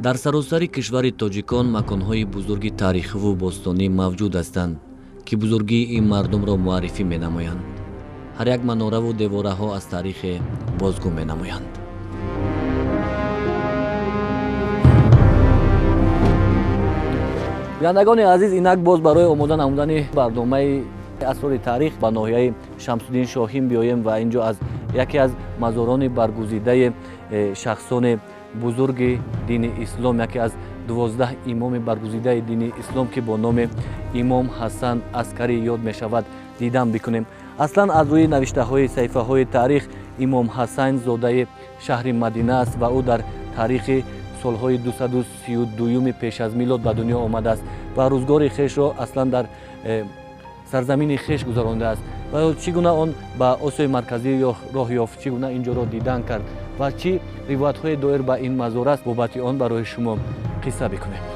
Дар саросари кишвари тоҷикон маконҳои бузурги таърихиву бостонӣ мавҷуд ҳастанд, ки бузургии ин мардумро муаррифӣ менамоянд. Ҳар як манораву девораҳо аз таърихе бозгӯ менамоянд. Бинандагони азиз, инак боз барои омода намудани барномаи асрори таърих ба ноҳияи Шамсуддин Шоҳин биёем ва инҷо аз яке аз мазорони баргузидаи шахсони бузурги дини ислом, яке аз 12 имоми баргузидаи дини ислом, ки бо номи имом Ҳасан Аскарӣ ёд мешавад, дидан бикунем. Аслан аз рӯи навиштаҳои саҳифаҳои таърих имом Ҳасан зодаи шаҳри Мадина аст ва ӯ дар таърихи солҳои 232 пеш аз милод ба дунё омадааст ва рӯзгори хешро аслан дар сарзамини хеш гузарондааст. Ва чӣ гуна он ба Осиёи Марказӣ роҳ ёфт, чӣ гуна ин ҷоро дидан кард ва чӣ ривоятҳое доир ба ин мазор аст, бобати он барои шумо қисса бикунем.